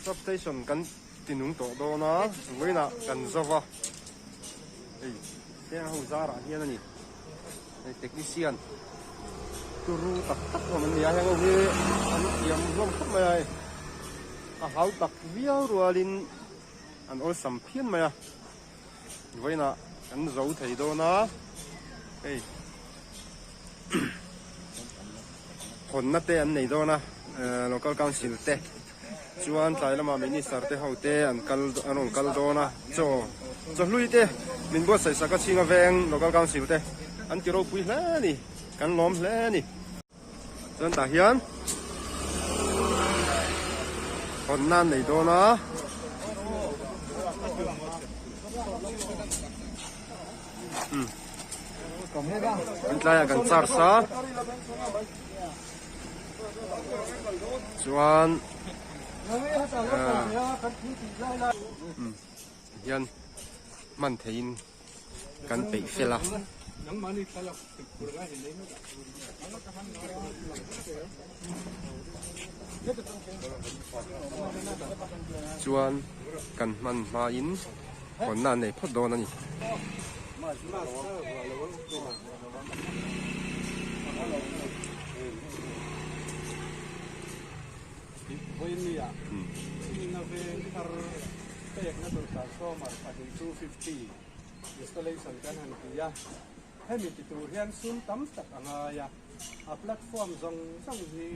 Substation kan ti nung tawh dawn a, vawiinah kan zo va, hei heng ho zarah hian a ni, hei technician turu tak tak hlawm an ni a, heng ho hi an thiam hlawm khawp mai a hei, a hau tak viau rualin an awlsam phian mai a. Vawiinah kan zo thei dawn a, hei hawnna te an nei dawn a local council te chuan tlai lamah minister te ho te an kal an rawn kal dawn a chaw chaw hlui te min buatsaih sak a chhinga veng local council te an ti ropui hle a ni kan lawm hle a ni. Chuan tah hian hawnna an nei dawn a. Kan tlaiah kan charge a. Chuan hian hman theihin kan peih fel a. Chuan kan hman hmain hawnna an nei phawt dawn a ni. Installation kan han ti a, hemi ti tur hian sum tam tak a ngai a, a platform zawng zawng hi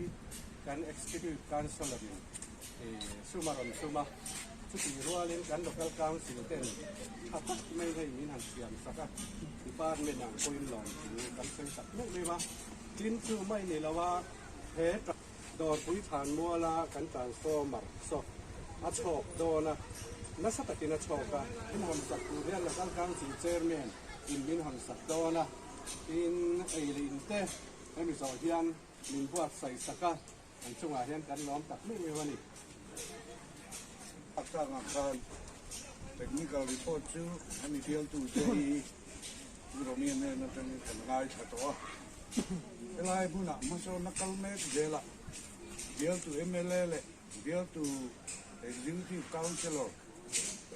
kan Executive Councillor in sum a rawn sum a, chutih rualin kan Local Council ten tha tak mai hei min han siam sak a, Department ang pawhin lawmthu kan sawi tak meuh meuh a, tin chu mai ni lo a he Dawrpui Thlanmuala kan transformer saw a chhawk dawn a, nasa takin a chhawk a. Min hawn sak tur hian Local Council Chairman in min hawn sak dawn a, tin ei leh in te hemi zawh hian min buatsaih sak a, an chungah hian kan lawm tak meuh meuh a ni. A tlangah khan Technical Report chu hemi bialtute hi Romeo hnen atangin kan ngaithla tawh a. Helai hmunah hmasawnna kal mek zelah bialtu mla leh bialtu Executive Councillor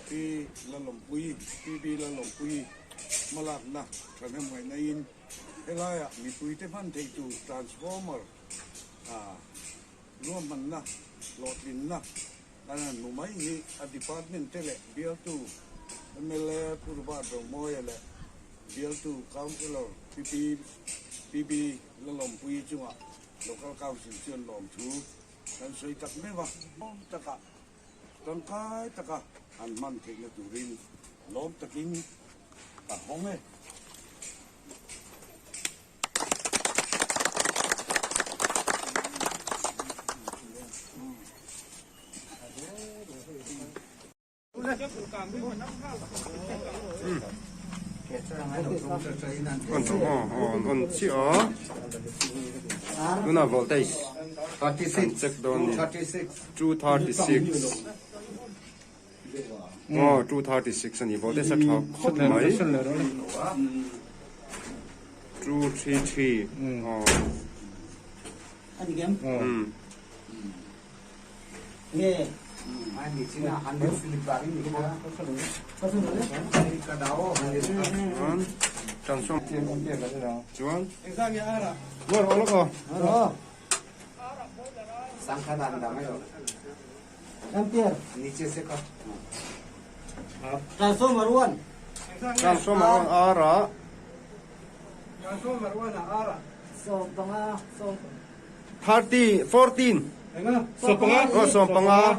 Pi Lalawmpuii, PB Lalawmpuii hmalakna thahnem ngaihnain helaiah mipuite hman theih tur transformer ruahmanna hlawhtlinna kan han hmu mai hi a department te leh bialtu mla Pu Robert Romawia leh bialtu Councillor PP PB Lalawmpuii chungah Local Council chuan lawmthu kan sawi tak meuh a. Lawm taka tangkai taka an hman theihna turin lawm takin ka hawng e. On tawh aw aw an on chiah a tunah voltage an check dawn ni 236 aw 236 a ni voltage a tha khawp mai 233 aw Chuan Transformer one R ah 30, 14. Enga? Sawmpanga. Oh, sawmpanga.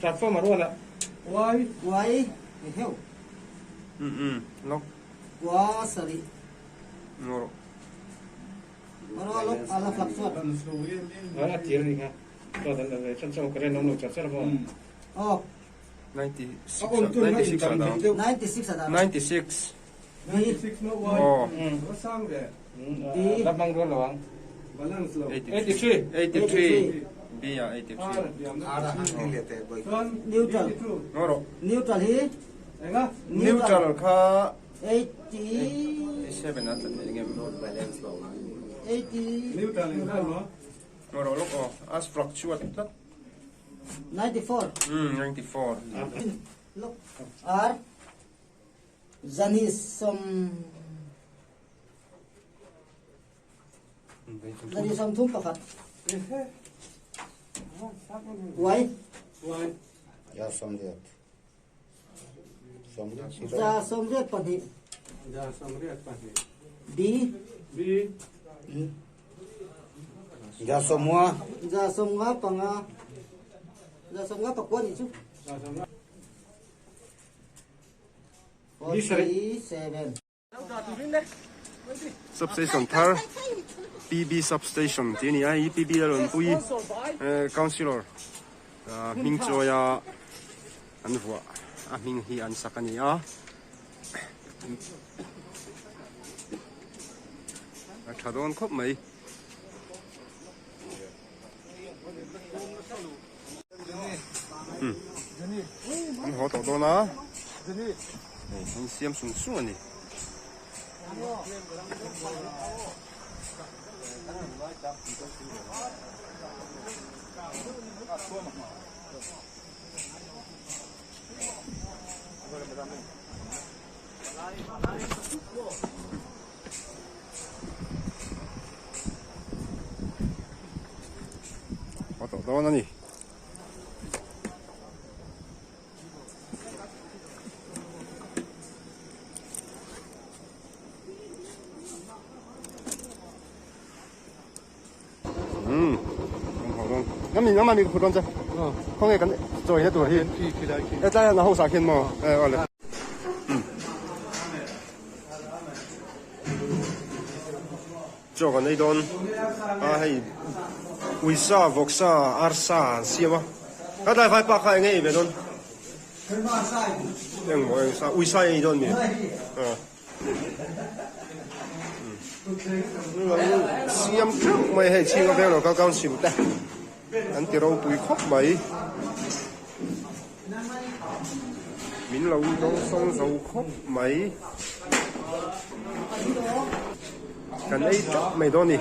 Transformer rual ah. Y. Y. Heu. Lok. Wa sari. Ngoro. Ngoro lok ala flak suat. Ala tir ni kha. To dan dan chan chau kare nom lo char char mo. Oh. 96. 96 ada. 96 ada. 96. 96 no Y. Oh. Sang ve. B. La bang rual lo ang. Balance lo. 83. 83. B ah 83. Neutral. Ngoro. Neutral hi. Enga? Neutral kha 80. 87 a tla thei ngem. 80. Neutral engzat mo? Ngaw rawh lawk aw, a fluctuate tlat. 94. Umm 94. Lawk R zani sawm zani 31. Y Ya 80. 182. 182. B B 150. 155. 54 nih chu. 47. Substation thar PB Substation tih a ni a, hei hi PB Lalrawnpuii Councillor hming chawia an vuah a hming hi an sak a ni a. A tha dawn khawp mai. An haw tawh dawn a, hei an siam sung sung a ni. A tawh dawn a ni. Umm kan haw dawn. Ngam ni ngam a mi ka phut dawn che. Khawnge kan chawi na tur hi. Hetlai ah na house ah khian maw? Eh awle. Chaw kan ei dawn a hei uisa vawksa arsa an siam a ka tlai vai pa kha enge ei ve dawn eng maw eng sa uisa ei dawn mi siam theuh mai hei chhinga veng local council te an ti ropui khawp mai min lo dawngsawng zo khawp mai kan ei teuh mai dawn a ni.